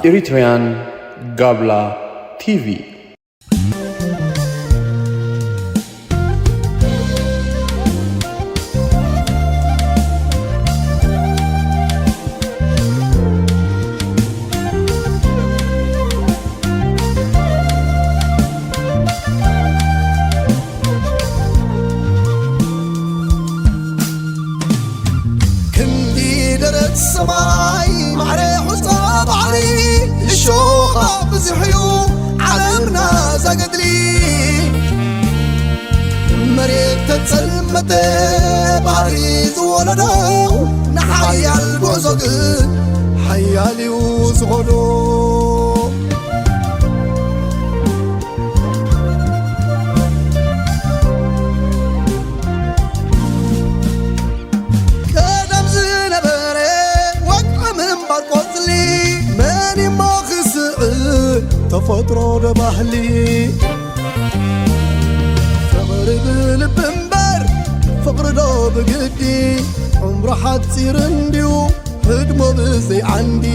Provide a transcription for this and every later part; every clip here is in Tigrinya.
Eritrean Gabla T V. ክንዲ ደረት ሰማይ ማዕረ ሑጻ ባሕሪ እሾኻ ብዙሕ እዩ ዓለምና ዛገድሊ መሬት ተጸልመተ ባሕሪ ዝወለዶ ንሓያል ጉዕዞ ግን ሓያል እዩ ዝኾዶ ቀደም ዝነበረ ወግዒ ምንባር ቆጽሊ መን እሞ ክስዕር ተፈጥሮ ዶ ባህሊ ፍቕሪ ብልቢ እምበር ፍቕሪ ዶ ብግዲ ዑምሩ ሓጺር እንድዩ ህድሞ ብዘይ ዓንዲ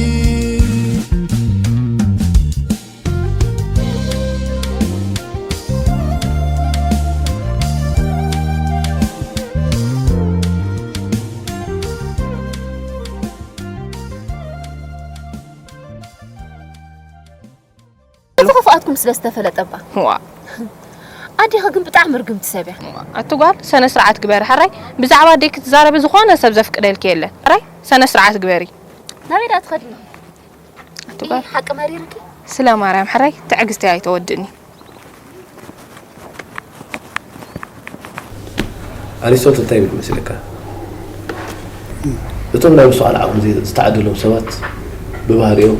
እቲ ክፍኣትኩም ስለ ዝተፈለጠ እባ። ዋ ኣዴኺ ግን ብጣዕሚ ርግምቲ ሰብ እያ። ኣቲ ጓል ሰነ ስርዓት ግበሪ ሕራይ። ብዛዕባ ኣደይ ክትዛረቢ ዝኾነ ሰብ ዘፍቅደልኪ የለን። ሕራይ ሰነ ስርዓት ግበሪ። ናበይ ደኣ ትኸዲ? ኣቲ ጓል ሓቂ መሪርኪ? ስለ ማርያም ሕራይ ትዕግስቲ ኣይተወድእኒ። ኣሪስቶትል እንታይ ይብል መሲለካ? እቶም ናይ ምስትውዓል ዓቕሚ ዘይ- ዝተዓደሎም ሰባት ብባህሪኦም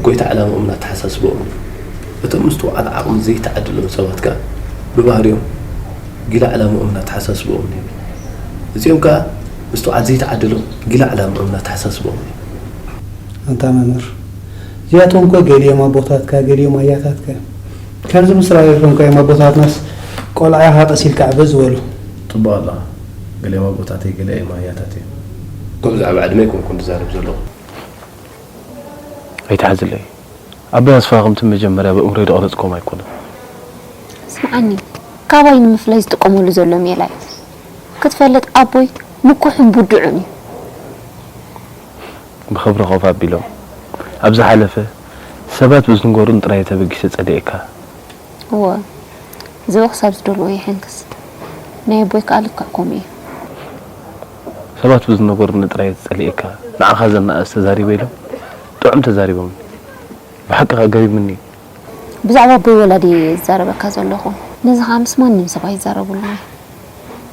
ጎይታ ዕላምኦምን ኣተሓሳስብኦምን እዮም። እቶም ምስትውዓል ዓቕሚ ዘይተዓደሎም ሰባት ከኣ ብባህሪኦም ጊላ ዕላምኦምን ኣተሓሳስብኦምን እዮም። እዚኦም ከኣ ምስትውዓል ዘይተዓደሎም ጊላ ዕላምኦምን ኣተሓሳስብኦምን እዮም። ኣንታ መምህር፣ እዚኣቶም እኮ ገሊኦም ኣቦታትካ ገሊኦም ኣያታትካ እዮም። ከምዚ ምስ ረኣኹምካዮም ኣቦታትናስ ቆልዓ ኢኻ ቀስ ኢልካ ዕበ ዝበሉ። ጽቡቕ ኣለኻ። ገሊኦም ኣቦታተይ ገሊኦም ኣያታተይ እዮም። እኮ ብዛዕባ ዕድመ ኣይኮንኩን ዝዛረብ ዘለኹ። ኣይትሓዝለይ። ኣቦይ ኣስፋ ከምቲ መጀመርያ ብእምሮይ ዝቐረጽክዎም ኣይኮኑን። ስምዓኒ፣ ካባይ ንምፍላይ ዝጥቀመሉ ዘሎ ሜላ እዩ። ክትፈልጥ ኣቦይ ምኩሕን ብዱዕን እዩ። ብኽብሪ ኮፍ ኣቢሎም ኣብ ዝሓለፈ ሰባት ብዝንገሩኒ ጥራይ እየ ተበጊሰ ጸሊኤካ። እወ፣ ዝብኢ ክሳብ ዝደልዎ ይሕንክስ። ናይ ኣቦይ ከኣ ልክዕ ከምኡ እዩ። ሰባት ብዝነገሩኒ ጥራይ እየ ጸሊኤካ። ንዓኻ ዘናእስ ተዛሪበ ኢሎም ጥዑም ተዛሪቦምኒ። ብሓቂ ከኣ ገሪሙኒ እዩ። ብዛዕባ ኣቦይ ወላ ድየ ዝዛረበካ ዘለኹ። ነዚ ኸኣ ምስ ማንም ሰብ ኣይዛረቡሉን እየ።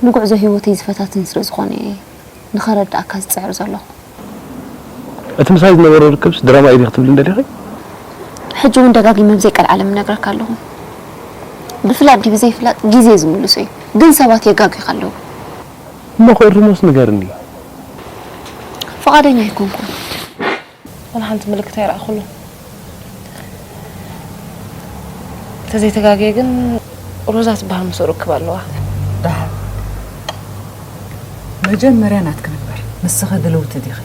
ንጉዕዞ ህይወተይ ዝፈታትን ስለ ዝኾነ እየ ንኸረድኣካ ዝጽዕር ዘለኹ። እቲ ምሳይ ዝነበረ ርክብስ ድራማ እዩ ዲኺ ትብልኒ ደሊኺ? ሕጂ እውን ደጋጊመ ብዘይቀልዓለም እነግረካ ኣለኹ። ብፍላጥ ድዩ ብዘይፍላጥ ግዜ ዝምልሶ እዩ። ግን ሰባት የጋግዩኻ ኣለዉ። እሞ ክእርሞስ ንገርኒ። ፍቓደኛ ኣይኮንኩን። ዋላ ሓንቲ ምልክት ኣይረኣኹሉን። እንተዘይተጋግየ ግን ሮዛ ትበሃል ምስኡ ርክብ ኣለዋ። ደሓን መጀመርያ ናትኪ ንግበር። ንስኺ ድልውቲ ዲኺ?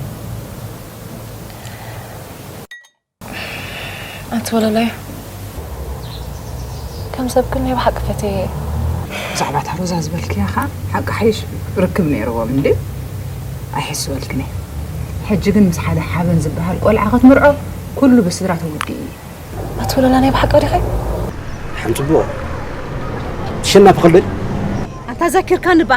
ኣቲ ወለላይ ከም ሰብ ግን ናይ ብሓቂ ፈትየ እየ። ብዛዕባ እታ ሮዛ ዝበልክያ ኸዓ ሓቂ ሓይሽ ርክብ ነይርዎም እንድዩ ኣይሕስበልክን እየ። ሕጂ ግን ምስ ሓደ ሓበን ዝበሃል ቆልዓ ክትምርዖ ኩሉ ብስድራ ተወዲኡ እዩ። ኣቲ ወለላ ናይ ብሓቂ ዲኺ? ሓንቲ ብኦ ትሸናፊ ከልበል ኣንታ ዘኪርካኒ እባ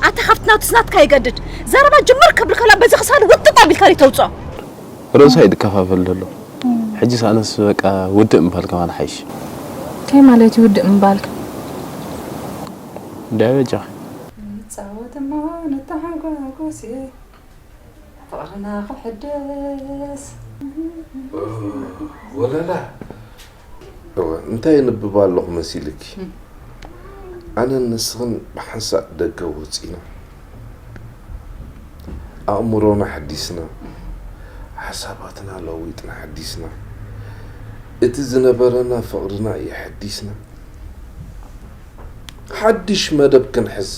ኣታ ካብቲ ናቱስ ናትካ ይገድድ ዘረባ ጅምር ክብል ከላ በዚ ክሳዱ ውጥጥ ኣቢልካ ዶ ተውፅኦ። ርእሳ እዩ ዝከፋፈል ዘሎ። ሕጂስ ኣነስ በቃ ውድእ ምባል ከማን ሓይሽ። እንታይ ማለት እዩ ውድእ ምባልካ? እንድያ በጃኺ። ንጻወት እሞ ንተሓጓጎስ ፍቕርና ክሕደስ። ወለላ እወ እንታይ የንብብ ኣለኹ መሲልኪ? ኣነን ንስኽን ብሓንሳእ ደገ ወጺና ኣእምሮና ሓዲስና ሓሳባትና ለዊጥና ሓዲስና እቲ ዝነበረና ፍቕርና የሐዲስና ሓድሽ መደብ ክንሕዝ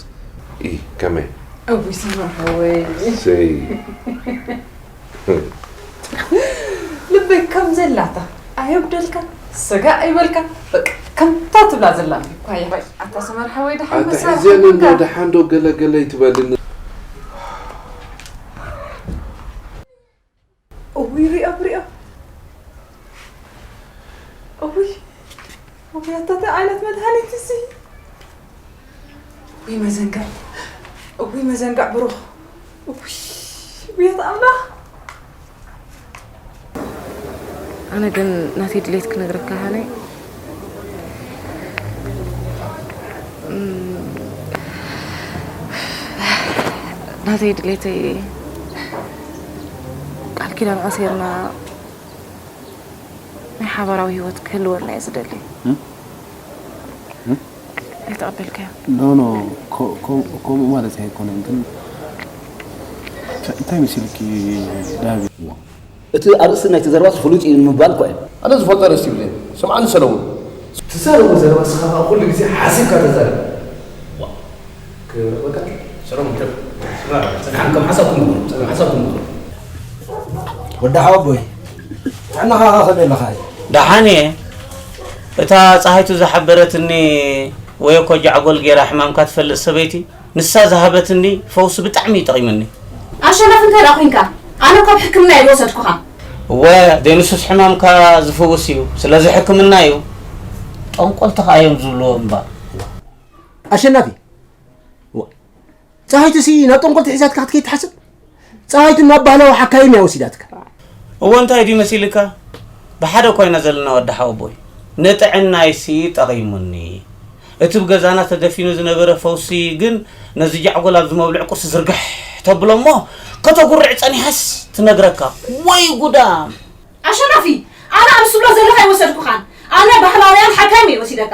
እይ ከመይ? ኣቡይ ስማ ሓወይ ሰይ ልበይ ከም ዘላታ ኣየጉደልካ፣ ስጋእ ኣይበልካ። በቃ ከምታ ትብላ ዘላ እኳ ይባይ። ኣታ ሰመር ሓወይ፣ ደሓን ኣታ መሳርሒ ሕዜን እንዶ ኮንካ። ደሓን ዶ ገለ ገለ ይትበልኒ። እውይ ሪኦ ሪኦ። እውይ እውይ፣ ኣታ እንታይ ዓይነት መድሃኒት እዚ? እውይ መዘንጋዕ፣ እውይ መዘንጋዕ ብሩኽ። እውይ ቤት ኣምላኽ። ኣነ ግን ናተይ ድሌት ክነግረካ ሃነይ። እም፣ ናተይ ድሌተይ ቃል ኪዳን ኣሲርና ናይ ሓባራዊ ህይወት ክህልወና እየ ዝደሊ። ኣይተቐበልካዮ? ኖ ኖ፣ ከምኡ ማለት ኣይኮነን። ግን እንታይ መሲልኪ ዳቢ? እቲ ኣርእስቲ ናይቲ ዘረባስ ፍሉጥ እዩ ንምባል እኳ እዩ። ኣነ ዝፈልጦ ኣርእስቲ ይብለይ። ስምዓኒ ሰለሙን። ትዛረቦ ዘረባ ንስኻ ከኣ ኩሉ ግዜ ሓሲብካ ተዛረብ። ዋ፣ ክረበካ። ሰለሙን፣ ተፍ። ስማዕ፣ ጸንሓ፣ ከም ሓሳብኩም ምኽሩ፣ ጸንሓ፣ ሓሳብኩም ምኽሩ። ወዲ ሓወቦይ፣ ጥዕናኻ ከ ከመይ ኣለኻ? ደሓን እየ። እታ ጸሃይቱ ዝሓበረትኒ ወይ እኮ ጃዕጎል ጌራ ሕማምካ ትፈልጥ ሰበይቲ ንሳ ዝሃበትኒ ፈውሲ ብጣዕሚ እዩ ጠቒሙኒ። ኣሸናፊ እንታይ ደኣ ኮንካ? ኣነ እኮ ኣብ ሕክምና እየ ዝወሰድኩኻ። እወ፣ ደይ ንሱስ ሕማምካ ዝፍውስ እዩ። ስለዚ ሕክምና እዩ። ጠንቆልቲ ኸኣ እዮም ዝብልዎ እምበር። ኣሸናፊ፣ ዋ፣ ጸሃይቱሲ ናብ ጠንቆልቲ ሒዛትካ ክትከይድ ትሓስብ? ጸሃይቱ ናብ ባህላዊ ሓካይም እያ ወሲዳትካ። እወ እንታይ ድዩ መሲልካ? ብሓደ ኮይና ዘለና ወዲ ሓወቦይ። ንጥዕናይሲ ጠቒሙኒ። እቲ ብገዛና ተደፊኑ ዝነበረ ፈውሲ ግን ነዚ ጃዕጎል ኣብዚ መብልዒ ቁርሲ ዝርግሕ ተብሎ እሞ ከተጉርዕ ጸኒሓስ ትነግረካ። ወይ ጉዳ! ኣሸናፊ፣ ኣነ ኣብ ዝብሎ ዘለኻ ኣይወሰድኩኻን። ኣነ ባህላውያን ሓካይም እየ ወሲደካ።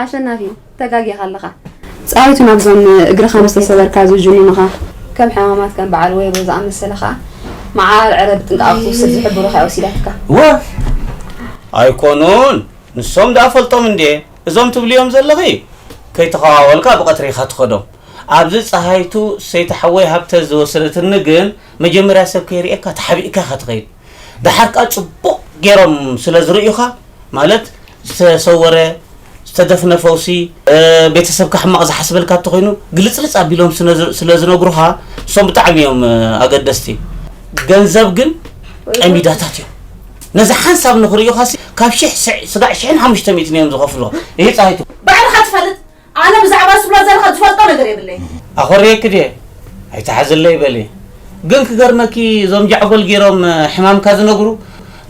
ኣሸናፊ፣ ተጋጊኻ ኣለኻ። ጸሃይቱ ናብዞም እግርኻ ምስ ተሰበርካ ዝጅኑኑኻ ከም ሕማማት ከም በዓል ወይቦ ዝኣመሰለ ኸኣ መዓር ዕረ ብጥንቃቕ ክትወስድ ዝሕብሩኻ እያ ወሲዳትካ። ወ! ኣይኮኑን፣ ንሶም ደኣ ፈልጦም እንድየ። እዞም ትብልዮም ዘለኺ ከይተኸዋወልካ ብቐትሪ ኢኻ ትኸዶም። ኣብዚ ጸሃይቱ ሰይቲ ሓወይ ሃብተ ዝወሰደትኒ ግን መጀመርያ ሰብ ከይርእየካ ተሓቢእካ ኢኻ ትኸይድ። ደሓር ከኣ ጽቡቕ ገይሮም ስለ ዝርእዩኻ፣ ማለት ዝተሰወረ ዝተደፍነ ፈውሲ፣ ቤተሰብካ ሕማቕ ዝሓስበልካ እንተኾይኑ ግልጽልጽ ኣቢሎም ስለ ዝነግሩኻ፣ እሶም ብጣዕሚ እዮም ኣገደስቲ። ገንዘብ ግን ቀሚዳታት እዮም። ነዚ ሓንሳብ ንኽርእዩኻሲ ካብ ሽሕ ስጋዕ ሽሕን ሓሙሽተ ሚእትን እዮም ዝኸፍሉ። ይሄ ጸሃይቱ። ባዕልኻ ትፈልጥ። ኣነ ብዛዕባ ስብላ ዘለኻ ዝፈልጦ ነገር የብለይ። ኣኾርየኪ ድየ? ኣይትሓዝለይ በሊ። ግን ክገርመኪ እዞም ጃዕጎል ገይሮም ሕማምካ ዝነግሩ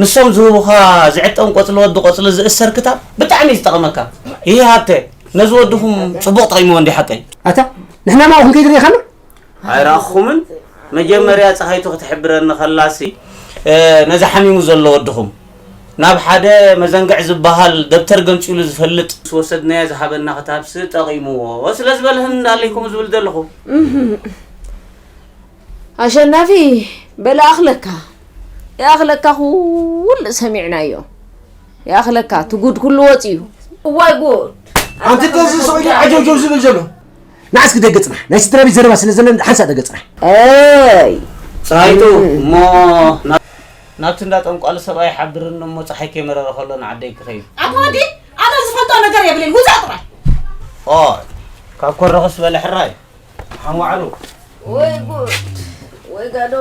ንሶም ዝህቡኻ ዝዕጠን ቆጽሊ ወዲ ቆጽሊ ዝእሰር ክታብ ብጣዕሚ እዩ ዝጠቕመካ። ይሄ ሃብተ ነዚ ወድኹም ጽቡቕ ጠቒምዎ እንዲ ሓቀይ። ኣታ ንሕና ማእኹም ከይትርእኻና? ኣይረኣኹምን። መጀመርያ ጸሃይቱ ክትሕብረኒ ከላሲ ነዚ ሓሚሙ ዘሎ ወድኹም ናብ ሓደ መዘንግዕ ዝበሃል ደብተር ገንጺሉ ዝፈልጥ ምስ ወሰድናዮ ዝሃበና ክታብሲ ጠቒምዎ ስለ ዝበልህን እንዳለይ ከምኡ ዝብል ዘለኹ። ኣሸናፊ በለ ኣኽለካ ይኣኽለካ ኩሉ ሰሚዕናዮ ይኣኽለካ እቲ ጉድ ኩሉ ወፂኡ። እዋይ ጉድ። ኣንቲ ተዚ ሰውዲ ዓጀውጀው ዝብል ዘሎ ንዓ እስኪ ደገ ፅናሕ ናይ ስድራ ቤት ዘረባ ስለ ዘለና ሓንሳእ ደገ ፅናሕ። ኣይ ፀሃይቱ እሞ ናብ- ናብቲ እንዳ ጠንቋሊ ሰብኣይ ሓብርኒ እሞ ፀሓይ ከይመረረ ከሎ ንዓደይ ክኸይድ። ኣታ ወዲ ኣነ ዝፈልጦ ነገር የብለይን ውፃእ ጥራይ። ኦይ ካብ ኮረኽስ በለ ሕራይ ሓንዋዕሉ። ወይ ጉድ ወይ ጋዶ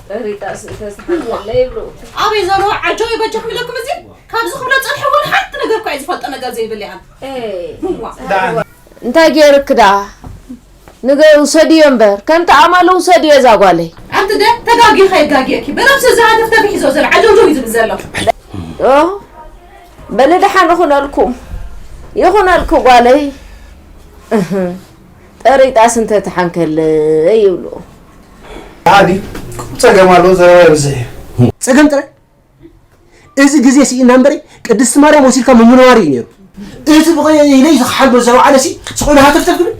ጠሪጣስ እንተዝሓዘለ ይብሉ። ኣበይ ዘሎ ዓጆ ይበጃኹም ኢለኩም እዚ ካብዚ ክብሎ ፀንሐ እውን ሓንቲ ነገር እኳ እዩ ዝፈልጦ ነገር ዘይብለይ ኣነ። እንታይ ገይርክ ደኣ ንገ ውሰድዮ እምበር ከምቲ ኣማል ውሰድዮ እዛ ጓለይ። ኣንቲ ደ ተጋጊኺ የጋግየኪ ብነብሲ ዝሃተፍ ተፊሒ ዘሎ ዓጀውጀው እዩ ዝብል ዘሎ። ኦ በሊ ደሓን ይኹነልኩም ይኹነልኩ ጓለይ። ጠሪጣስ እንተ ተሓንከለይ ይብሉ። ዓዲ ቁም ጸገም ኣለዎ ዘረባ የብዝሕ እዩ። ጸገም ጥራይ እዚ ግዜ ስኢና እምበሪ ቅድስቲ ማርያም ወሲድካ ምምንዋር እዩ ነይሩ። እቲ ብቐይ ኢለይ ዝኸሓል በዛ ወዓለ ሲ ስቑኢሉ ሃተፍተፍ ክብል።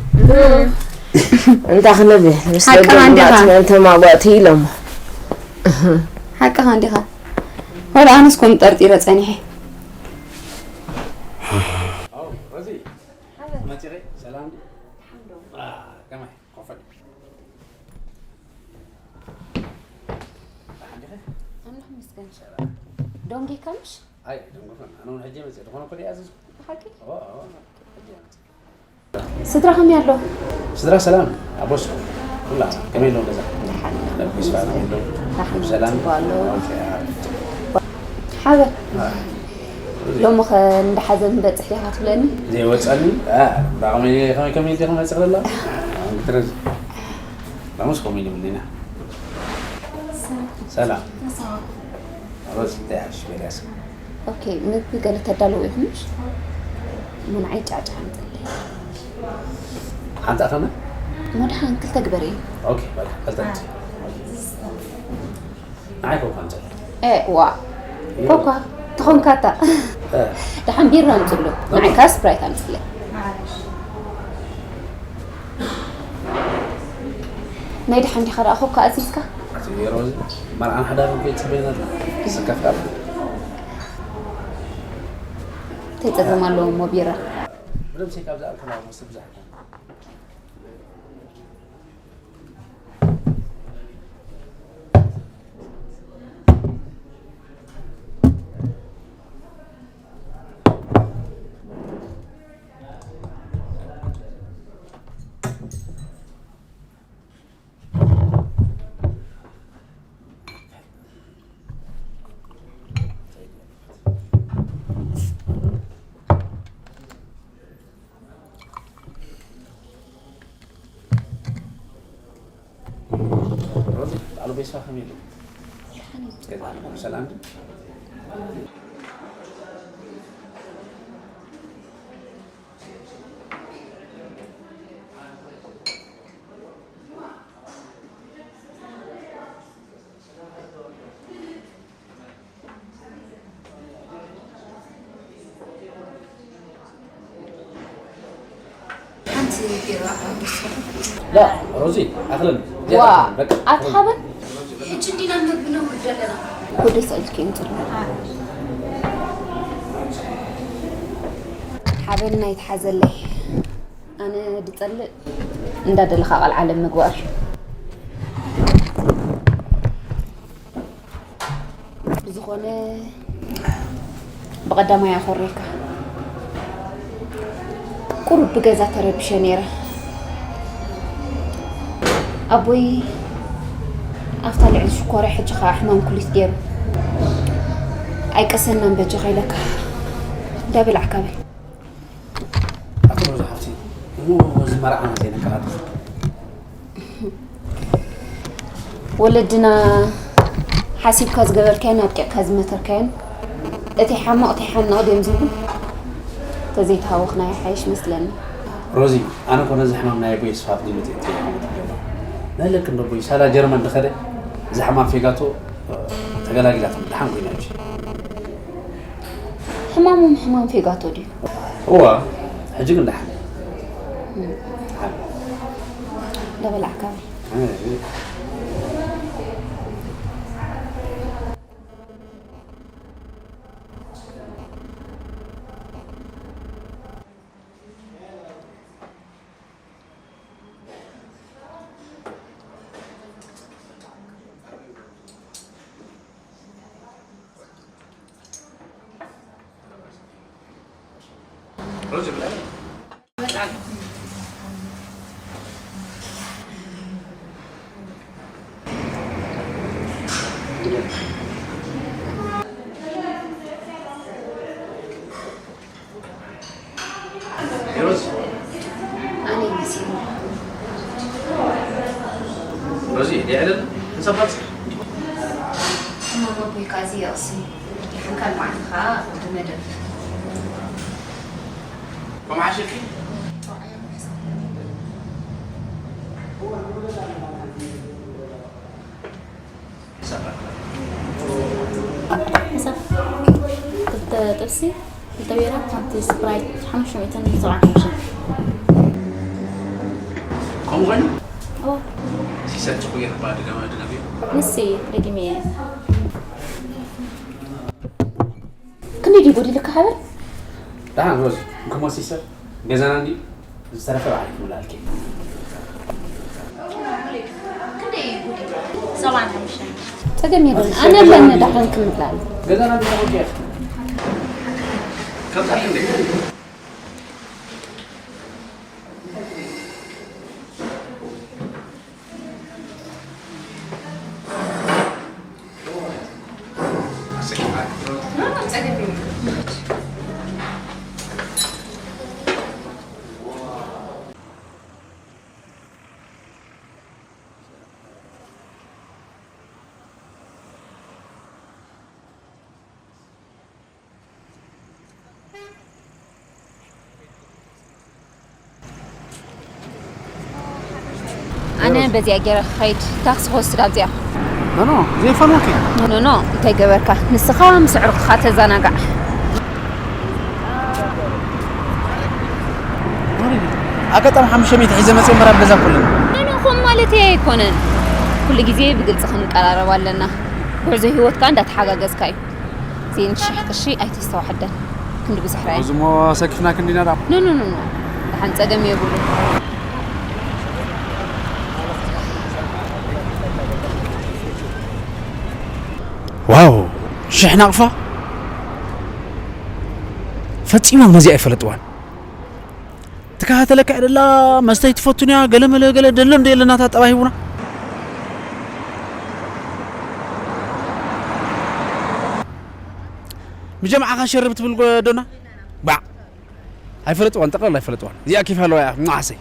እንታይ ክንብል ምስ ሓቅኻ ደገ እንዲኻ። ማእቲ መእንተ ማጓእቲ ኢሎሞ። ሓቅኻ እንዲኻ። ወላ ኣነስ ኮም ጠርጢረ ጸኒሐ። መፂኺ ሰላም ድዩ? ከመይ ኮፈል ኣምላኽ ይመስገን። ደንጊካ ምሽ? ኣይ ደንጎፈን ኣነ እውን ሕጂ መፅእ ዝኾነ ኮዲ ኣዘዝኩ። ብሓቂ? ስድራ ከመይ ኣሎ? ስድራ ሰላም ኣቦስ ኩላ ከመይ ኣሎ ገዛ? ደሓን። ነብስ ባለ ኣሎ። ደሓን ሰላም ጽቡቅ ኣሎ። ሓበን። ሎሚ ኸ እንዳ ሓዘን በጽሕ ኢኻ ትብለኒ? ዘይወጸኒ ዳቕመ ከመይ ከመይ ዲኹም መጽእ ለላ? ክትረዝ ዳሙስ ኮሚኒ ምንና ሰላም። ሮዝ እንታይ ሓሽ በልያስ? ኦኬ፣ ምግቢ ገለ ተዳለዉ ኢኹምሽ? ምን ዓይ ጫጫ ኣምፅለይ። ሓንቲ ኣኸመ? መድሓን ክልተ ግበር እዩ። ኦኬ፣ በቃ፣ ክልተ ኣምፅእ። ንዓይ ኮካ ኣምፅእ። እ፣ ዋ። ኮካ፣ ተኾንካታ። እ። ደሓን ቢራ ኣምፅሉ። ንዓይ ከዓ ስፕራይት ኣምፅለይ። ናይ ደሓን ዲኻ ደኣ ኮካ ኣዚዝካ? ኣቲ ሮዚ፣ መርዓን ሓዳርን ከይጽበየና ስካፍካ። እንታይ ጸገም ኣለዎ እሞ ቢራ? ብደምሲ ካብ ዝኣልከና መስተ ብዙሕ ኣይኮነን። ሮዚ፣ ኣሉ ቤሳ ከመይ ኣሎ? ሰላም ድዩ? ሓንቲ ቢራ ኣብ ውሽጢ። لا، روزي، أهلًا. ዋ፣ በቃ፣ ኣቲ ሓበን? ሕጂ እንዲና ምግቢ ነውርድ ዘለና። ወደ ሰልኪ እንትን። ሓበን ናይ ተሓዘለይ። ኣነ ድጸልእ እንዳደለኻ ቃል ዓለም ምግባር። ብዝኾነ ብቐዳማይ ኣኾሬካ። ቁሩብ ብገዛ ተረቢሸ ነይረ። ኣቦይ ኣብታ ልዕሊ ሽኮርያ ሕጂ ኸኣ ሕማም ኩሊት ገይሩ። ኣይቀሰናን በጃኻ ኢለካ። እንዳበላዕካ በል። ኣቶ ሮዛ ሓፍቲ፣ እሞ እዚ መርዓና ዘይነቀላጥፍ? ወለድና ሓሲብካ ዝገበርካዮን ኣጥቂዕካ ዝመተርካዮን፣ እቲ ሓሞቕ እቲ ሓናቕ ድዮም ዝብሉ? ተዘይተሃወኽና ይሓይሽ መስለኒ። ሮዚ፣ ኣነ እኮ ነዚ ሕማም ናይ ኣቦይ ስፋት ግምት እየ እትብል። ነለክ እንዶ ኣቦይ ሳላ ጀርመን ድኸደ፣ እዚ ሕማም ፌጋቶ ተገላጊላትም፣ ደሓን ኮይና ሕጂ። ሕማሞም ሕማም ፌጋቶ ድዩ? እዋ፣ ሕጂ ግን ደሓን። እም። ደሓን። እንዳበላዕካ በል። እም። ሮዚ። ኣነ መሲሉ። ሮዚ፣ ዲዕልን እንሰባት። ሕማም ኣቦይ ከኣ እዚ የቕሲ። ሓንካል መዓልቲ ከኣ ብመደብ። ኮማሽኪ? ሕሳብ ክልተ ጥብሲ፣ ክልተ ቢራ፣ ሓንቲ ስፕራይት፣ ሓሙሽተ ሚእትን ሰብዓን ሓሙሽተን። ከምኡ ኮይኑ? እዎ። ሲሰር ጽቡቅ ይርባ ድገማ ድገሚ። ንሲ ደጊመ እየ። ክንደይ ድዩ ጎዲልካ ሓበን? ደሓን ሮዚ፣ እንክሞ ሲሰር፣ ገዛና እንዲ ዝተረፈ ባዕልኪ ክምላልኪ። ክንደይ እዩ ጎዲሉ? ሰብዓን ሓሙሽተን። ጸገም የለን። ኣነ ኣለኒ ደሓን ክምላል። ገዛና እንዴት ነው? ከምጣሽ እንዴ? ኣነ በዚኣ ገይረ ክኸይድ፣ ታክሲ ክወስድ ኣብዚኣ። ኖ፣ ኖ፣ ዘይፋኖኪ። ኖ፣ ኖ፣ እንታይ ገበርካ? ንስኻ ምስ ኣዕሩኽኻ ተዘናጋዕ። ኣጋጣሚ ሓሙሽተ ሚእቲ ሒዘ መፅእ እምበር ኣብ ገዛ ኩለን። ኖ፣ ኖ፣ ከምኡ ማለተይ ኣይኮነን። ኩሉ ግዜ ብግልፂ ክንቀራረብ ኣለና። ጉዕዞ ህይወት ከኣ እንዳተሓጋገዝካ እዩ። ዜን ሽሕ ቅርሺ ኣይተስተዋሕደን። ክንዲ ብዙሕ ርኣይ። እዚ እሞ ሰኪፍና ክንዲና ደኣ። ኖ፣ ኖ፣ ኖ፣ ኖ። ደሓን ጸገም የብሉ። ዋው! ሽሕ ናቕፋ? ፈጺሞም ነዚ ኣይፈለጥዋን። ትከታተለካ እያ ደላ፣ መስተይ ትፈቱን እያ፣ ገለ መለ ገለ ደሎ እንደ የለና ታጠባ ሂቡና። ብጀምዓኻ ሸርብ ትብል ጎ-፣ ዶና? ባዕ። ኣይፈለጥዋን፣ ጠቕላላ ኣይፈለጥዋን። እዚኣ ኬፍ ኣለዋ እያ፣ ማዓሰይ።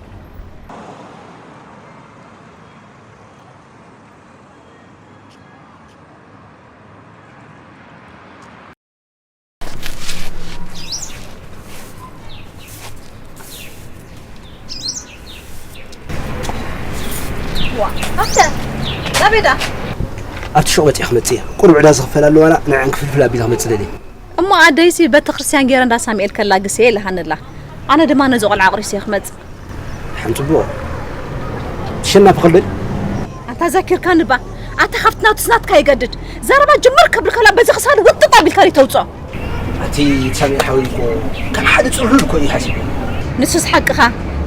ዋ፣ ኣፍተ፣ ናበይ ዳ? ኣብቲ ሹቕ መጺኣ ክመጽእ እየ። ቁሩብ ዕዳ ዝኽፈል ኣለዋና፣ ንዕን ክፍልፍል ኣቢለ ክመጽእ ደልየ። እሞ ኣደይሲ ቤተ ክርስቲያን ገይረ እንዳ ሳሙኤል ከላግስ እየ ኢላሃኒ ኣላ። ኣነ ድማ ነዚ ቆልዓ ኣቑሪሰ እየ ክመጽእ። ሓን ጽቡቕ። ሸናፊ ከልበል? ኣንታ ዘኪርካኒ እባ። ኣታ ካብቲ ናቱ ስናትካ ይገድድ። ዘረባ ጅምር ከብል ከላ በዚ ክሳዱ ውጥጥ ኣቢልካ ዶ ተውጽኦ? ኣቲ ሳሚ ሓወይ እኮ ከም ሓደ ጽሉል እኮ እዩ ሓሲቡ። ንሱስ ሓቅኻ።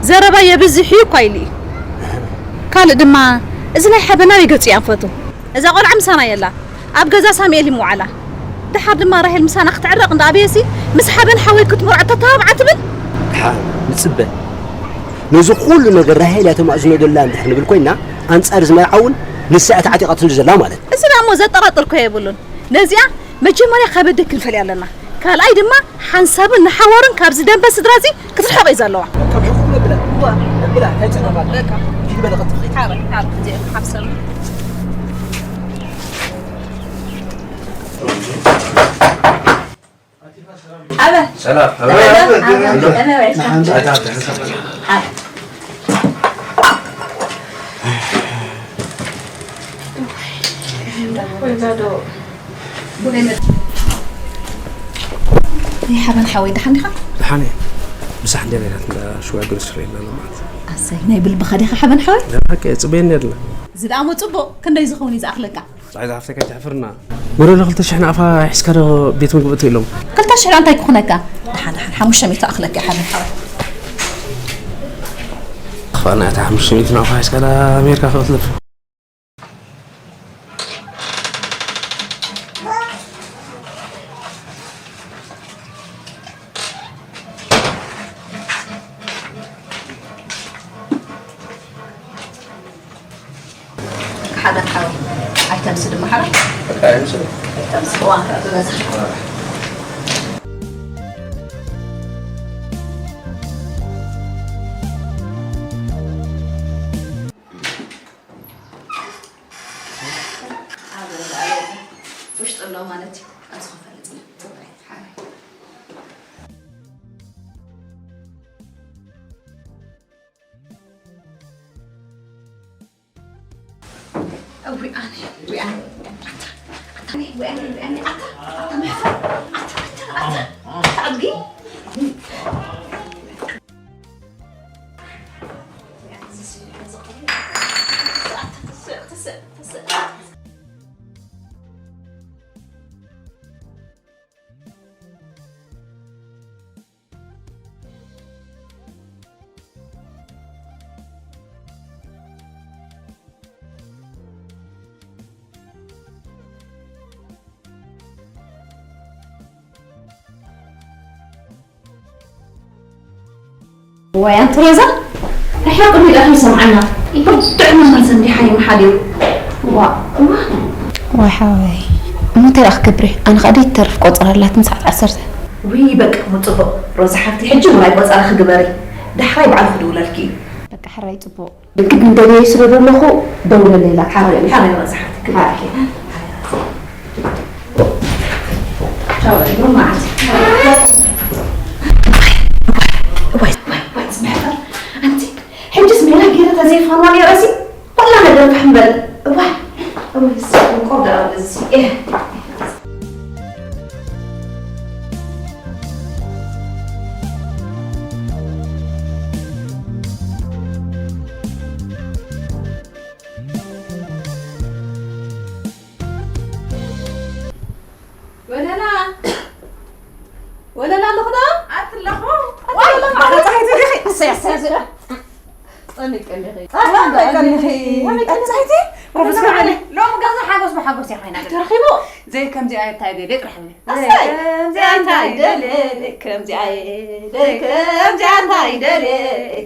ዘረባ የብዝሕ እዩ እኳ ኢሉ እዩ። ካልእ ድማ፣ እዚ ናይ ሓበን ናበይ ገጹ እዩ ኣንፈቱ? እዛ ቆልዓ ምሳና የላ። ኣብ ገዛ ሳሙኤል ይምውዓላ። ደሓር ድማ ራሄል ምሳና ክትዕረቕ እንዳ ኣበየሲ፣ ምስ ሓበን ሓወይ ክትምርዖ ተተባብዓ ትብል? ደሓር ንጽበ። ነዚ ኩሉ ነገር ራሄል እያ ተማእዝኖ ደላ እንድሕር ንብል ኮይና፣ ኣንጻር እዚ መርዓ እውን ንሳ እያ ተዓጢቓትሉ ዘላ ማለት። እዚ ደኣ እሞ ዘጠራጥር እኮ የብሉን። ነዚኣ መጀመርያ ካብ ኣደ ክንፈልያ ኣለና። ካልኣይ ድማ ሓንሳብን ንሓዋሩን ካብዚ ደንበ ስድራ እዚ ክትርሕቕ እዩ ዘለዋ። ካብ ሕቁፍ ነብላ። እዋ። ነብላ፣ እንታይ ጸገም ኣሎ? በቃ። ሂድ በለ ቀጥታ። ሓበ፣ ሓበ፣ እዚኦም ሓፍሰም። ኣበ። ሰላም። ኣበ። ኣበ። ኣበ። ኣበ። ሓበን ሓወይ፣ ደሓን ዲኻ? ደሓን እየ። ምሳሕ እንጀራ ኢና እንዳ ሽዋ ግብስ ፍረ ኢልና ማለት። ኣሰይ፣ ናይ ብልብኻ ዲኻ ሓበን ሓወይ? ደሓን እየ፣ ጽበየኒ የድላ። እዚ ደኣ እሞ ጽቡቕ፣ ክንደይ ዝኸውን እዩ ዝኣኽለካ? ጻዕዳ ሃፍተይ ከይትሕፍርና። መረሎ ክልተ ሽሕ ናቕፋ ሒዝካ ዶ ቤት ምግቢ እትው ኢሎም? ክልተ ሽሕ እንታይ ክኹነካ? ደሓን፣ ደሓን፣ ሓሙሽተ ሚእቲ ኣኽለካ፣ ሓበን ሓወይ። ክፋእ ናይታ ሓሙሽተ ሚእቲ ናቕፋ ሒዝካ ዳ ኣሜሪካ ክትልፍ? ሓደ ሓው ኣይተምስ ድማ ሓራ። በቃ ኣይምስል። ኣይተምስ፣ እዋ፣ ብበዝሒ። ኣብ ውሽጢ ኣሎ ማለት እዩ። ኣብዚ ክፈልጥ እዩ። እዊ ኣነ፣ እዊ ኣነ፣ ኣታ፣ ኣታ፣ እዊ ኣነ፣ እዊ ኣነ፣ ኣታ፣ ኣታ፣ መሕፈር፣ ኣታ፣ ኣታ፣ ኣታ፣ ኣታ፣ ኣድጊ። ወይ ኣንቲ ሮዛ፣ ርሕቕ ኢሉ ደኣ ይሰምዓና። ብርቱዕ መመልሲ እንዲሓ ይመሓል እዩ። ዋ፣ ዋ። ወይ ሓወይ፣ እሞ እንታይ ደኣ ክገብር እየ? ኣነ ኸኣ ደይትተርፍ ቆጸራ ኣላትኒ ሰዓት ዓሰርተ። ውይ፣ በቃ፣ እሞ ጽቡቕ። ሮዛ ሓፍቲ፣ ሕጂ ውራይ ቆጸራ ክግበሪ። ዳሕራይ ባዕሉ ክድውለልኪ እዩ። በቃ፣ ሕራይ ጽቡቕ። ብግዲ እንደልየይ ስለ ዘለኹ ደውለለይ ኢላ። ሓራይ፣ ሓራይ ሮዛ ሓፍቲ፣ ክብረትኪ። ቻው፣ ቻው፣ ቻው፣ መዓልቲ። ዋይ፣ ዋይ፣ ዋይ፣ ዝምሕፈር። ኣንቲ፣ ሕጅስ ሜላ ገይረ ተዘይፋንዋ ነይረሲ፣ ኩላ ነገር ፋሕ ምበል። እዋይ፣ እዋይ፣ እዚ ቆብ ደኣ እዚ፣ ኤህ። ወለላ፣ ወለላ ኣለኹ ዶ? ኣትለኹ። ኣትለኹ። ዋይ፣ ማለት ፀሓይ ትሪኺ። እሰይ፣ እሰይ፣ እሰይ። ጸሚቅ ቀኒኺ። ኣታ ቀኒኺ። ጸሚቅ ቀኒኺ። ኣታ ፀሓይቲ? ጎበዝ ከማኒ። ሎሚ ገዛ ሓጎስ ብሓጎስ እያ ኮይና። ተረኺቡ። ዘይ ከምዚኣ እንታይ ደልየ ጥራሕ እየ። ኣሰይ። ከምዚኣ እንታይ ደልየ፣ ከምዚኣ እየ። ከምዚኣ እንታይ ደልየ፣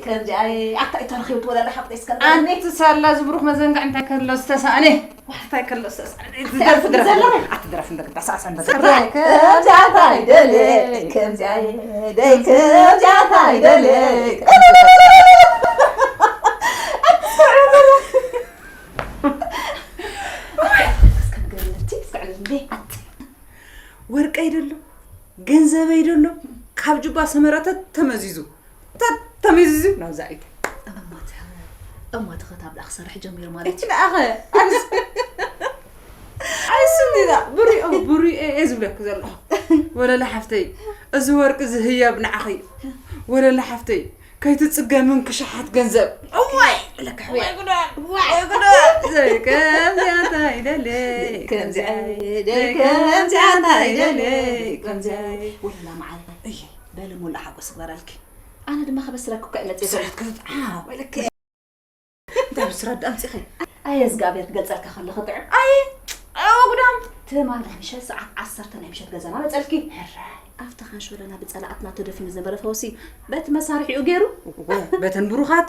ከምዚኣ እየ። ኣታ ተረኺቡ ትወለላ ሓፍተይ እስከ። ኣንቲ ሳላ ዝብሩኽ መዘንግዕ እንታይ ከሎ ዝተሳእነ። ዋሕታይ ከሎ ሰስ-፣ ዝደርፍ ድረፍ። ዘለኺ? ኣትድረፍ እንደ ግዳ ሳዕሳዕ እንደ ግዳ። ከምዚኣ እንታይ ደልየ፣ ከምዚኣ እየ፣ ደይ ከምዚኣ እንታይ ደልየ። እስከ ንገርለቲ፣ እስከ ንገርለቲ። ወርቀይ ደሎ፣ ገንዘበይ ደሎ፣ ካብ ጁባ ሰመረተ ተመዚዙ። ተ-፣ ተመዚዙ ናብዛ ኢድ። እሞ እቲ፣ እሞ እቲ ኸታብ ደኣ ክሰርሕ ጀሚሩ ማለት እቲ እዩ። ደኣኸ፣ ኣንስ-፣ ኣይስኒ ዳ፣ ብሪኦ፣ ብሪኦ እየ ዝብለኪ ዘለኹ። ወለላ ሓፍተይ፣ እዚ ወርቂ እዚ ህያብ ንዓኺ እዩ። ወለላ ሓፍተይ፣ ከይትጽገምን ክሽሓት ገንዘብ። እዋይ፣ ለካ ሕውያ። ወይ ጉዳ፣ ወይ ጉዳ። ዘይ ከምዚኣ እንታይ ደልየ፣ ከምዚኣ፣ ዘይ ከምዚኣ እንታይ ደልየ፣ ከምዚኣ። ወለላ መዓረይ። እየ። በሊ ሙሉእ ሓጎስ ግበረልኪ። ኣነ ድማ ከበስረኪ እኮ እየ መፅየ ዘለኹ። ስራሕ ክትዓው ኢልኪ። እንታይ ብስራት ኣምፂኺ? ኣየ እግዚኣብሔር ክገልፀልካ ከለኹ ጥዑም። ኣየ፣ ኣወ ጉዳም። ትማሊ ምሸት ሰዓት ዓሰርተ ናይ ምሸት ገዛና መፀልኪ። ሕራይ። ኣብቲ ካንሾሎና ብፀላእትና ተደፊኑ ዝነበረ ፈውሲ በቲ መሳርሒኡ ገይሩ። እወ፣ በተን ብሩኻት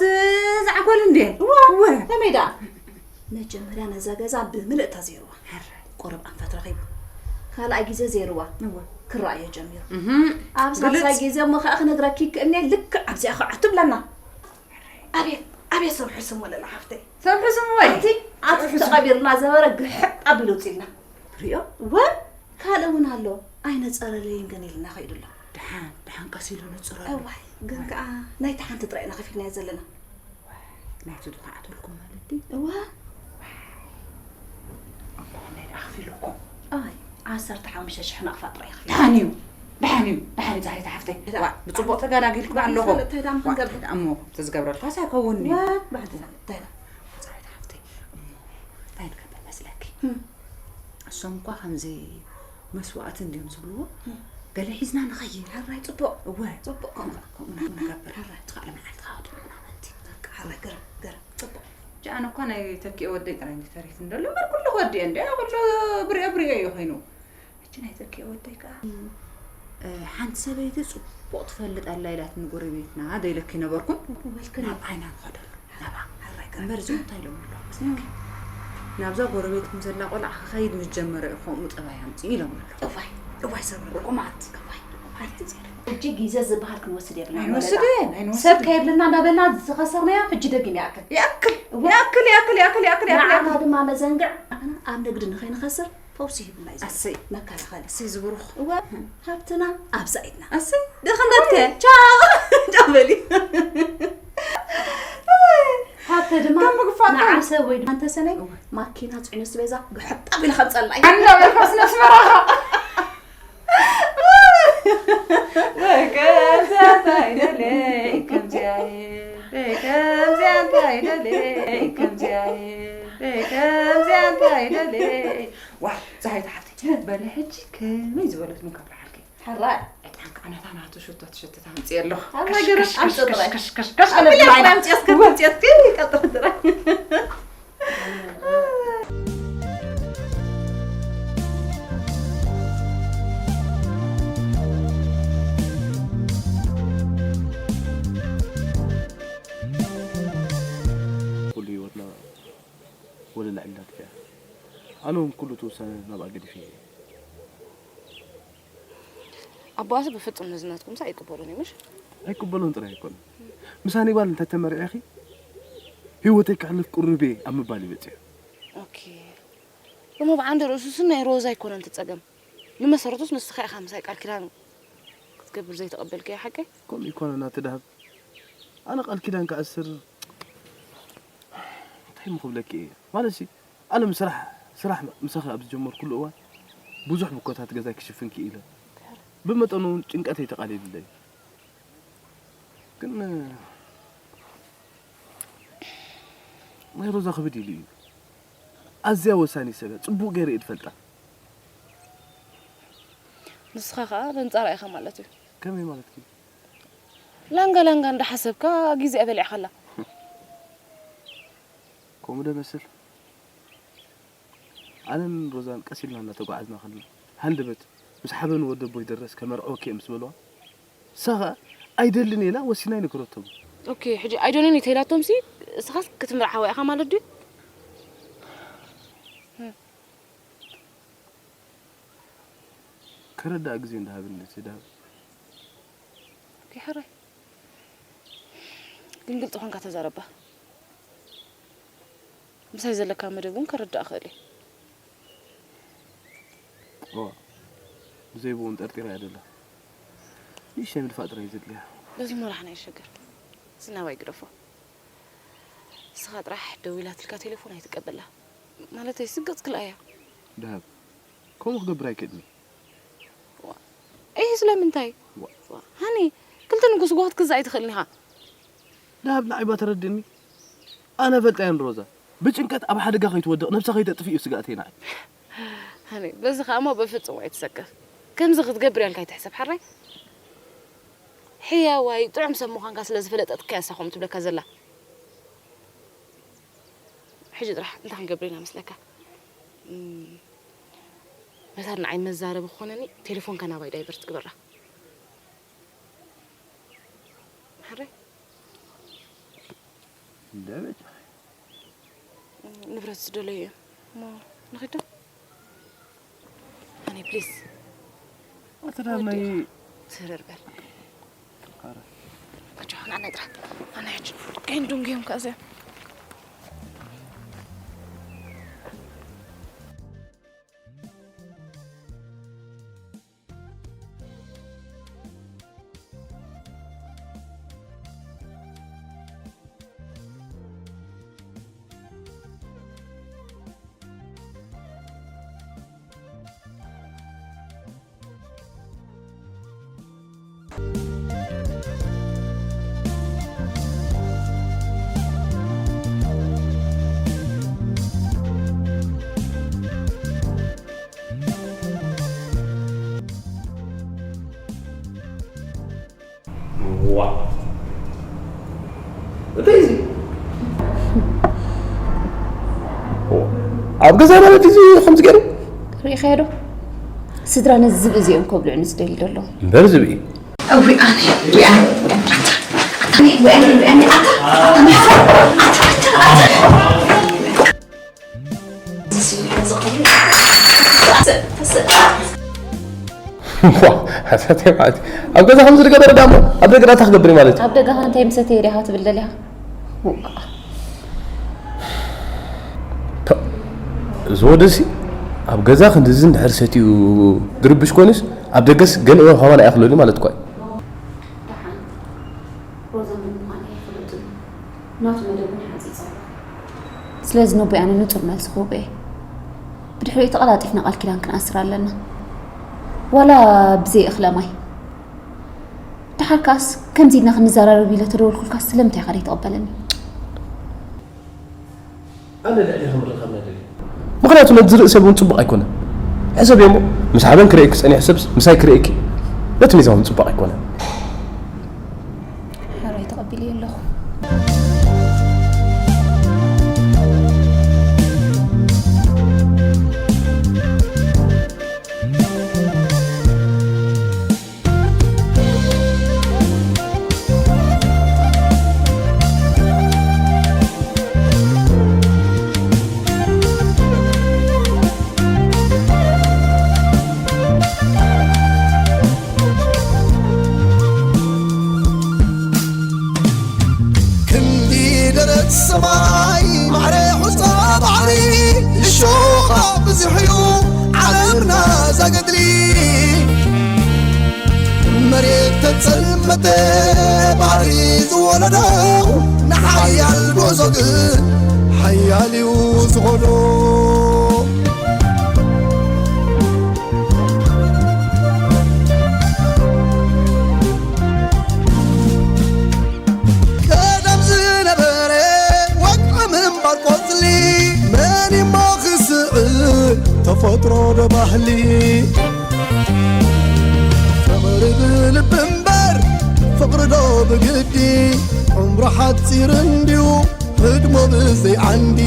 ዝዓኮል እንድየን። እወ፣ እወ። ከመይ ደኣ? መጀመርያ ነዛ ገዛ ብምልእታ ዘይርዋ። ሕራይ። ቁሩብ ኣንፈት ረኺቡ። ካልኣይ ግዜ ዘይርዋ። እወ። ክረኣዮ ጀሚሩ። እህም። ኣብ ግልጽ። ሳልሳይ ግዜ እሞ ከኣ ክነግረኪ ይክእልኒ እየ፣ ልክዕ ኣብዚኣ ከኣ ትብለና። ኣቤት፣ ኣቤት ሰብ ሕሱም ወለላ ሓፍተይ። ሰብ ሕሱም ወይ? ኣንቲ፣ ኣቲ ተቐቢርና ዘበረ ግሕጥ ኣቢሉ ውፅልና። ሪኦ? ወ፣ ካልእ እውን ኣሎ። ኣይነጸረለይን ግን ኢልና ከይዱ ኣሎ። ደሓን፣ ደሓን ቀስ ኢሉ ንጽረሉ። እዋይ፣ ግን ከኣ ናይቲ ሓንቲ ጥራይ ኢና ከፊልናዮ ዘለና። ናይቲ ዝኸዓተልኩም ማለት ድዩ? እዋ። ኣቦ ከመይ ደኣ ኣኽፊሉኩም? ኣይ፣ ዓሰርተ ሓሙሽተ ሽሕ ናቕፋ ጥራይ ኣኽፊሉ። ደሓን እዩ፣ ደሓን እዩ፣ ደሓን እዩ፣ ዛይታ ሓፍተይ። ዋ፣ ብጽቡቕ ተገላጊልኩም ኣለኹ። እንታይ ደኣ ዋ፣ ምኽንገር? እንታይ ደኣ እሞ፣ ተዝገብረልካስ ኣይከውንኒ። ዋ፣ ባዕድና፣ እንታይ ደኣ? ዛይታ ሓፍተይ፣ እሞ፣ እንታይ ንገብር መስለኪ? እም። እሶም እኳ ከምዚ መስዋእቲ እንድዮም ዝብልዎ፣ እም። ገለ ሒዝና ንኸይድ። ሕራይ ጽቡቕ። እወ። ጽቡቕ ከምኡ። ከምኡ ንገብር። ሕራይ። እቲ ካልእ መዓልቲ ከዓ ወዲእና ምእንቲ። በቃ፣ ሕራይ፣ ገረብ፣ ገረብ። ጽቡቕ። ጃን እኳ ናይ ተኪኤ ወደይ ጥራይ እንዲ ተሪፍ እንደሎ፣ እምበር ኩሉ ክወድዮ እንዲ፣ ኩሉ ብሪኦ ብሪኦ እዩ ኮይኑ። ሕጂ ናይ ተኪኤ ወደይ ከዓ፣ እም። እ፣ ሓንቲ ሰበይቲ ጽቡቕ ትፈልጥ ኣላ ኢላትኒ ጎረቤትና፣ ደይለኪ ነበርኩን። ወልክኒ። ናብ ዓይና ንኸደሉ፣ ናብኣ። ሕራይ፣ ገረብ። እምበር እዚኦም እንታይ ኢሎም ኣለዉ መስለኪ? ናብዛ ጎረቤትኩም ዘላ ቆልዓ ክኸይድ ምስ ጀመረ እዩ ከምኡ ጠባይ ኣምፅኡ ኢሎም ኣለዉ። እዋይ፣ እዋይ፣ ሰብ ርጉማት፣ እዋይ፣ እዋይ። ሕጂ ግዜ ዝበሃል ክንወስድ የብልና ኣይንወስድን፣ ወለላ። ኣይንወስድን። ሰብ ከየብልና እንዳበልና ዝኸሰርናዮ ሕጂ ደጊም ይኣክል። ይኣክል፣ እዋ። ይኣክል፣ ይኣክል፣ ይኣክል፣ ይኣክል፣ ይኣክል። ንዓና ድማ መዘንግዕ፣ ንዓና ኣብ ንግዲ ንኸይንኸስር ፈውሲ ሂብና እዩ ዘሎ። ኣሰይ። መከላኸሊ። ኣሰይ ዝብሩኽ። እዋ፣ ሃብትና ኣብዛ ኢድና። ኣሰይ። ድኽነት ከ? ቻው። ቻው በሊ። ሃብተ ድማ ከም ምግፋዕ ንዓሰብ ወይ ድማ እንተሰነይ እዋ። ማኪና ጽዒኑ ስቤዛ ግሕጥ ኣቢሉ ከምጸልና እዩ። ኣንዳ በልካስ ነስመራኻ። ወይ ከምዚኣ እንታይ ደልየ፣ ከምዚኣ እየ። ወይ ከምዚኣ እንታይ ደልየ፣ ከምዚኣ እየ። ወይ ከምዚኣ እንታይ ደልየ። ዋይ፣ ፀሃይ ተሓፍቲ፣ በሊ ሕጂ ከመይ ዝበለት ምን ከብርሓልኪ? ሕራይ። ዕጣን ከዓ ነታ ናቱ ሽቶ ትሸትት ኣምፅእ ኣለኹ። ኣብ ናይ ገረብ ኣምፅእ ጥራይ። ከሽ፣ ከሽ፣ ከሽ፣ ኣነ ኣቢላ ብላይ ኣይና። ኣምፅእ እስከ፣ ኣምፅእ እስከ፣ ይቀጥል ጥራይ። ወለላ ዕላትካ እያ። ኣነ እውን ኩሉ እቲ ውሳነ ናብኣ ገዲፈ እየ። ኣቦኣስ ብፍጹም ነዚ ናትኩም ኣይቅበሉን እዩ ምሽ? ኣይቅበሎን ጥራይ ኣይኮነን፣ ምስ ሃኒባል እንተተመርዒኺ ህይወተይ ከሕልፍ ቅሩብ እየ ኣብ ምባል እዩ በጺሑ። ኦኬ። እሞ ብዓንዲ ርእሱስ ናይ ሮዛ ኣይኮነን እቲ ጸገም። ብመሰረቱስ ንስኻ ኢኻ ምሳይ ቃል ኪዳን ክትገብር ዘይተቐበልካዮ ሓቀይ? ከምኡ ኣይኮነን ኣቲ ደሃብ፣ ኣነ ቃል ኪዳን ክኣስር እንታይ እሞ ክብለኪ እየ ማለትሲ ኣለም ስራሕ ስራሕ ምሳኺ ኣብ ዝጀመርኩሉ እዋን ብዙሕ ብኮታት ገዛይ ክሽፍን ክኢለ ብመጠኑ እውን ጭንቀተይ ተቓሊሉለይ ግን ናይ ሮዛ ክብድ ኢሉ እዩ ኣዝያ ወሳኒ ሰብ እያ ጽቡቕ ገይረ እየ ዝፈልጣ ንስኻ ኸዓ በንጻራ ኢኻ ማለት እዩ ከመይ ማለትኪ ላንጋ ላንጋ እንዳሓሰብካ ግዜኣ በሊዕካላ። ከምኡ ዶ መስል? ኣነን ሮዛን ቀስ ኢልና እናተጓዓዝና ከለና ሃንደበት ምስ ሓበን ወደቦይ ደረስ ከመርዕወኪ እየ ምስ በልዋ ንሳ ኸኣ ኣይደልን እየ ኢላ ወሲና ኣይነገረቶምን። ኦኬ ሕጂ ኣይደልን እየ ተይላቶምሲ ንስኻስ ክትምርዓዋ ኢኻ ማለት ድዩ? ከረድኣ ግዜ እንዳሃበኒ እቲ ደሃብ። ኦኬ ሕራይ ግን ግልፂ ኮንካ ተዛረባ ምሳይ ዘለካ መደብ እውን ከረድኣ ክእል እየ። እዋ ብዘይ ብኡ ጠርጢራ እያ ደላ ንእሽተይ ምድፋእ ጥራይ እዩ ዘድልያ። በዚ ሞላሕና ይሸገር እዚ ናባይ ግደፎ። ንስኻ ጥራሕ ደዊላትልካ ቴሌፎን ኣይትቀበላ። ማለተይ ስግጥ ክልኣያ። ደሃብ ከምኡ ክገብር ኣይክእልን እየ። እሂ ስለምንታይ? ሃኒ ክልተ ንጉስጓት ክዛ ኣይትኽእልን ኢኻ። ደሃብ ንዓይባ ተረድእኒ። ኣነ ፈልጣ እየ ንሮዛ ብጭንቀት ኣብ ሓደጋ ከይትወድቕ ነብሳ ከይተጥፍእ እዩ ስግኣተይ ንዓይ። ሃኒ በዚ ከኣ እሞ በፍጹም ኣይትሰከፍ። ከምዚ ክትገብር እያ ኢልካ ኣይትሕሰብ ሓራይ። ሕያዋይ ጥዑም ሰብ ምዃንካ ስለ ዝፈለጠትካ እያ እሳ ከምኡ ትብለካ ዘላ። ሕጂ ጥራሕ እንታይ ክንገብር ኢና መስለካ? ነታ ንዓይ መዛረቢ ክኾነኒ ቴሌፎንካ ናባይ ዳይቨርት ግበራ። ሕራይ እንደ በጃ ንብረት ዝደለዩ እዮም እሞ ንኺዶ ኣነ ፕሊስ ኣቲ ዳመይ ትህርር በል ፋረ ከቻ ኣነ ጥራ ኣነ ሕጂ ከይን ዱንጊዮም ከዚያ ዋ እንታይ እዚ ኣብ ገዛ ማለት እዚ ከምዚ ገይሩ ርኢኻዮ ዶ? ስድራ ነዚ ዝብኢ እዚኦም ከብልዑ ንዝደልዩ ዘለዉ እምበር ዝብኢ እዊ ኣነ እዊ ኣነ እዊ ኣነ ኣታ ኣታ እዊ ኣነ እዊ ኣነ ኣታ ኣታ መሕፈር ኣታ ኣታ ኣታ ኣብ ገዛ ከምዚ ዝገበረ ዳሞ ኣብ ደገ ዳታ ክገብር ማለት ኣብ ደገ እንታይ ምሰተ ዲኻ ትብል ደሊኻ እዚ ወደሲ ኣብ ገዛ ክንድዚ እንድሕር ሰትዩ ድርብሽ ኮይኑስ ኣብ ደገስ ገለ እዋን ከማን ኣይኣኽለኒ ማለት እኳ እዩ ሮዛ መን ምዃና ኣይፈለጡን እዩ። ናቱ መደብ እውን ሓጺጸ ኣሎ። ስለዚ ነቦይ ኣነ ንጹር መልሲ ክህቦ እየ። ብድሕሪኡ ተቐላጢፍና ቃል ኪዳን ክንኣስር ኣለና። ዋላ ብዘይ እኽለ ማይ። ደሓር ከኣስ ከምዚ ኢልና ክንዘራረብ ኢለ ተደወልኩልካስ ስለምንታይ ኢኻ ዘይትቕበለኒ? ኣነ ልዕሊ ክምርኸብ ነደልየ። ምኽንያቱ ነቲ ዝርኢ ሰብ እውን ጽቡቕ ኣይኮነን። ሕሰብዮ እሞ፣ ምስ ሓበን ክርእየኪ ጸኒሑ ሰብስ ምሳይ ክርእየኪ ነቲ ሚዛን እውን ጽቡቕ ኣይኮነን። ሕራይ ተቐቢለዮ ኣለኹ። ዝሕዩ ዓለምና ዘገድሊ መሬት ተጸልመተ ባህሪ ዝወለዶ ንሓያል ጉዕዞ ግን ሓያል እዩ ዝኾዶ። ቀደም ዝነበረ ወግዒ ምንባር ቆጽሊ መን እሞ ክስዕር ተፈጥሮ ዶ ባህሊ? ፍቕሪ ብልቢ እምበር ፍቕሪ ዶ ብግዲ? ዕምሩ ሓጺር እንድዩ ህድሞ ብዘይ ዓንዲ።